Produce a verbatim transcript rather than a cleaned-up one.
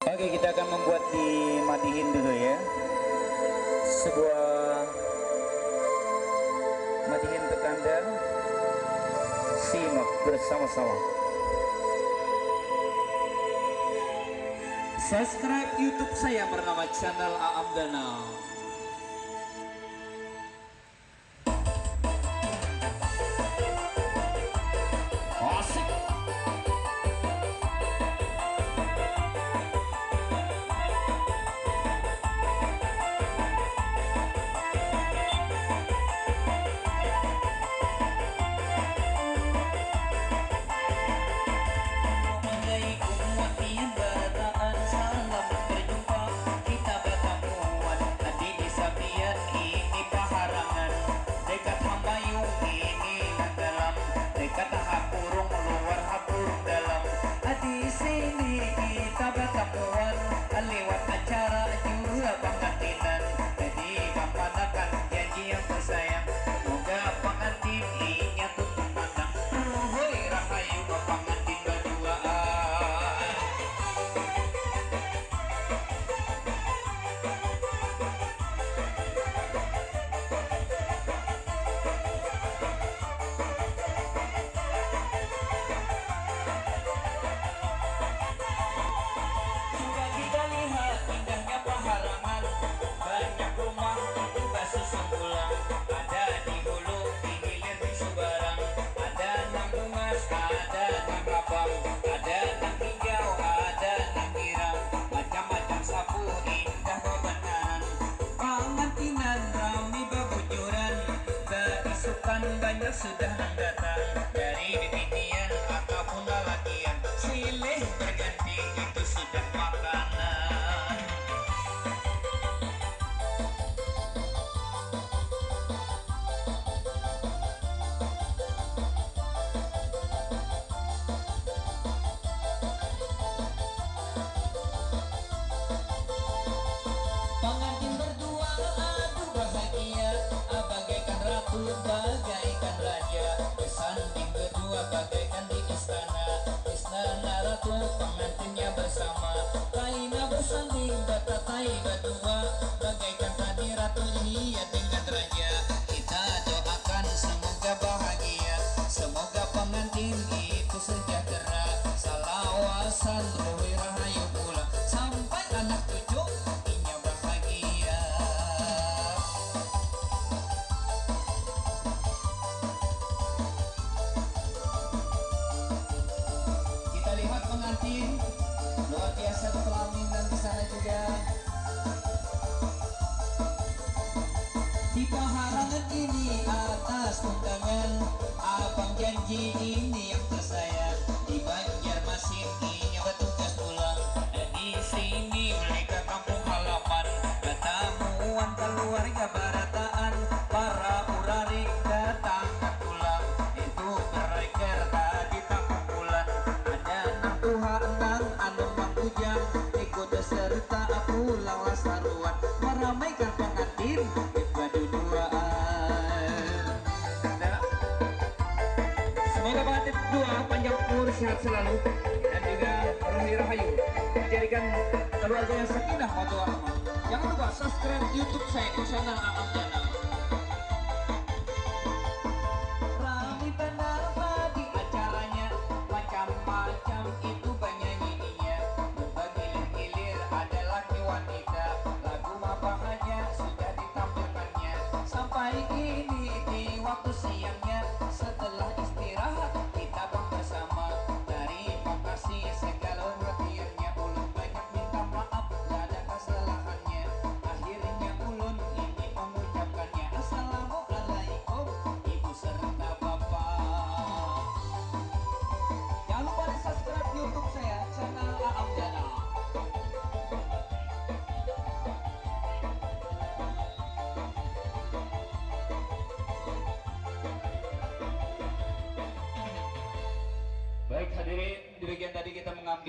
Oke, kita akan membuat di Madihin dulu ya. Sebuah Madihin terkandang. Simak bersama-sama. Subscribe YouTube saya bernama Channel Aam Danau. Assalamualaikum, watian barataan, salam berjumpa, kita batamuan di desa pian ini paharangan, dekat Hambayung ini nang dalam, dekat Hapurung luar Hapurung dalam. Di sini kita batamuan liwat acara jua pangantinan, jadi kampanakan janji yang tersayang, moga pangantin inya tutup pandang. Ruhui rahayu pangantin baduaan. Coba kita lihat indahnya paharangan, banyak rumah itu basusun pulang, ada di hulu, di hilir, di subarang, ada nang bungas, ada nang abang, ada nang hijau, ada nang girang, macam-macam sapu indah babanaran. Pangantinan rami babujuran, baisukan banyak sudah nang datang, dari bibinian ataupun lalakian, silih berganti itu sudah makanan. Pangantin berdua, aduh bahagia, bagaikan ratu, bagaikan raja, bersanding berdua bagaikan di istana, istana ratu, pangantinnya bersama, kaina bersanding, batatai badua, bagaikan tadi ratu, iya dengan raja. Kita doakan semoga bahagia, semoga pengantin itu sejahtera, salawasan, ruhui rahayu pulang, sampai anak cucu inya bahagia. Kita lihat pengantin, luar biasa kepelamin dan di sana juga. Di paharangan ini atas undangan, abang janji ini yang tersayang, di Banjarmasin inya bertugas pulang. Di sini ulih ka kampung halaman, batamuan keluarga barataan, para urarik datang ka tulang, itu bereker tadi takumpulan, ada nang tuha nang anu mangkujang, ikut serta pulang lah saruan, meramaikan pengantin baduduaan. Nah, semoga pengantin dua panjang umur, sehat selalu, dan juga ruhi rahayu, dijadikan keluarga yang sakinah mawaddah warahmah. Jangan lupa subscribe YouTube saya, channel Aam Danau. Rami banar tadi acaranya, macam-macam itu banyanyi inya, bergilir-gilir ada laki wanita, lagu apa haja sudah ditampilkannya. Sampai kini di waktu siangnya, setelah istirahat kita pun bersama. Tarima kasih segala perhatiannya, ulun banyak minta maaf lah ada kesalahannya. Akhirnya ulun ini mengucapkannya, Assalamualaikum Ibu serta Bapak. Jangan lupa di subscribe YouTube saya, channel Aam Danau. Baik hadirin, demikian tadi kita mengambil